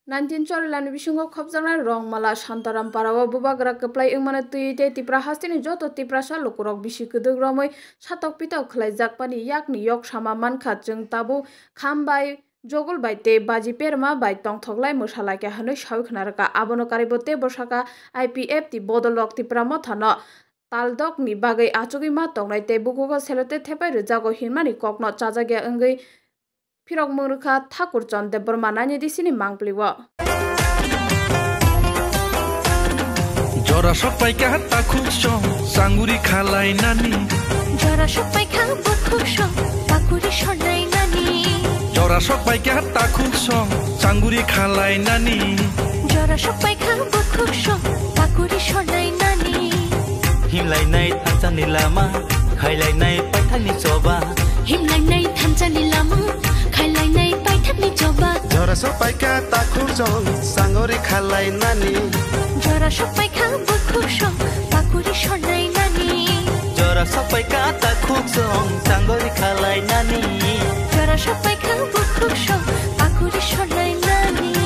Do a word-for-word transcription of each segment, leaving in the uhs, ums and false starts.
Nineteen Chorilam ni bisingo khopjaknai Rongmala Santaram para o bubagra kwplai wngmano twiwi tei Tipra hasteni joto Tiprasa lukurok bisi kwdwk romwi satok pitok khwlaijakmani yakni yok sama mankha, chwng tabuk kham bai, jogol bai tei baji perma bai tongthok lai mwsa laikha hwnwi sawi khna rwkha. Abono karwibo tei bwsaka I P F T bodolrok Tipra mothano taldokni bagwi achugwi ma tongnai tei bukhugo selote thepai rwjago hinmani kokno chajakya wngwi phirokmung rwkha Thakur Chand Debbarma nine D C ni mangpili o. Jora sokpaikha takhuk song changuri khalainani. Jora sokpaikha bukhuk song pakuri sornainani. Jora sokpaikha takhuk song changuri khalainani. Jora sokpaikha bukhuk song pakuri sornainani. Himlainai thansani lama, khailainai paithakni choba. Himlainai thansani lama, khailainai paithakni choba. Jora sokpaikha takhuk song changuri khalainani. Jora sokpaikha bukhuk song pakuri sornainani. Jora sokpaikha takhuk song changuri khalainani. Jora sokpaikha bukhuk song pakuri sornainani.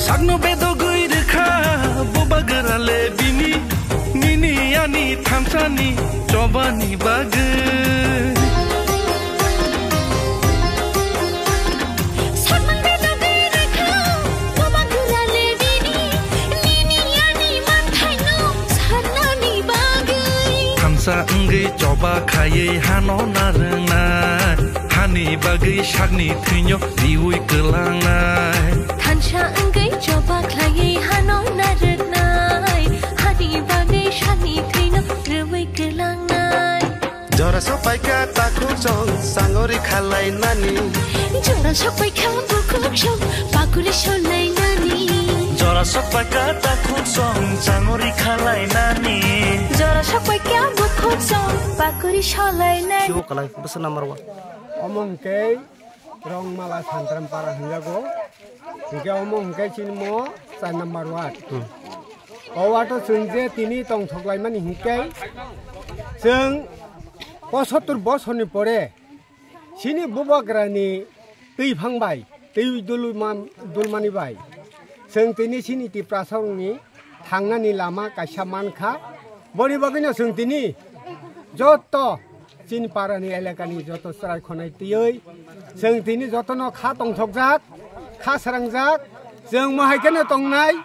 Sakno bedogwi rwkha bubagra le bini, nini ani thansani chobani bagwi. Sakno bedogwi rwkha bubagra le bini, nini ani manthaino sarnani bagwi. Thansa wngwi choba khaiwi hano narwknai, hani bagwi sakni thwino riwi kwlangnai. Thansa wngwi choba khlaiwi hano narwknai, hani bagwi sakni thwino riwi kwlangnai. Jora sokpaikha takhuk song changuri khalainani. Jora sokpaikha bukhuk song pakuri sornainani. Jora sokpaikha takhuk song changuri khalainani. Jora sokpaikha bukhuk song pakuri sornainani. Sibo kwlai bwsa number one. Omo hwnkhe Rongmala Santaram para hwnjago. Hwnkhe omo hwnkhe chini mo char number ward. Hmm. O ward o chwng je tini tongthok laimani hwnkhe chwng pochattor bosorni pore chini bubagrani twi phang bai, twi dulma-, dulmani bai chwng tini chini Tiprasarokni thangnani lama kaisa mankha. Boni bagwino chwng tini joto chini parani elakani joto chwrai khonai twiwi chwng tini jotono kha tongthokjak, kha srangjak, chwng mo hai kheno tongnai,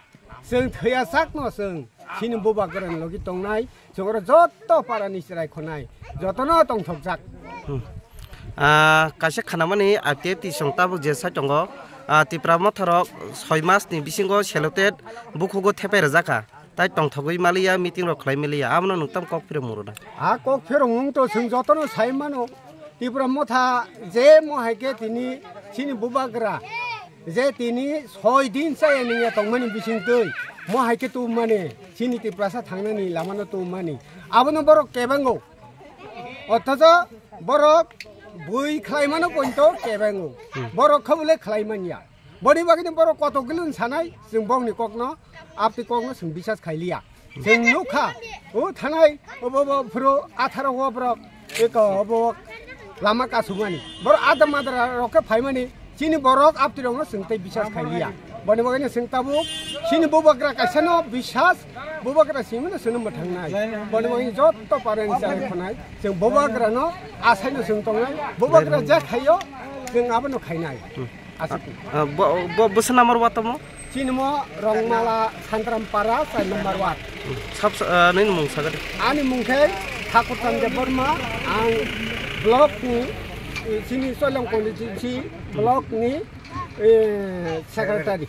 chwng thwiya sakno chwng chini bubagrani logi tongnai, chwng oro joto parani chwrai khonai jotono tongthokjak. Hmm. Ah, kaisa khanamani update tisong tabuk je sai tongo. Ah, Tipra motharok soi mas ni bisingo selected bukhugo thepai rwjakha. Tai tongthogwi maliya, meeting rok khlai maliya, abono nwng tamo kok phirok mung rwna? A kok phirok mung to chwng jotono sai mano. Tipra motha je mo hai khe tini chini bubagra je tini soi din chaya ningya tongmani bising twi mo hai khe tubumani chini Tiprasa thangnani lamano tubumani. Abono borok kebango. Othocho borok bui khlaimano poito kebango. Hmm. Borok khabule khlai manya. Boni bagwino borok kotok gilun sanai, chwng bokni kokno, aptwi kokno chwng bisas khailiya. Chwng nukha, o thanai, obo, obo, phuru atharo o borok, eko, obo, lama kasumani. Borok adra madra rok khe phaimani, chini borok aptwi rokno chwng tei bisas khailiya. Boni bagwino chwng tabuk, chini bubagra kaisano bisas, bubagra simino chwngno mwthangnai. Boni bagwino jotto parani chari khonai, chwng bubagrano asaino chwng tongnai, bubagra je khaio, chwng abono khainai. Aswk. Ah, bo, bo, bwsa number wa tamo? Chini mo Rongmala Santaram Para, char number ward. Sab, ah, nini mung saga de. Ani mung khe Thakur Chand Debbarma, ang block ni, eh, chini Soilong constituency block ni, eh, secretary.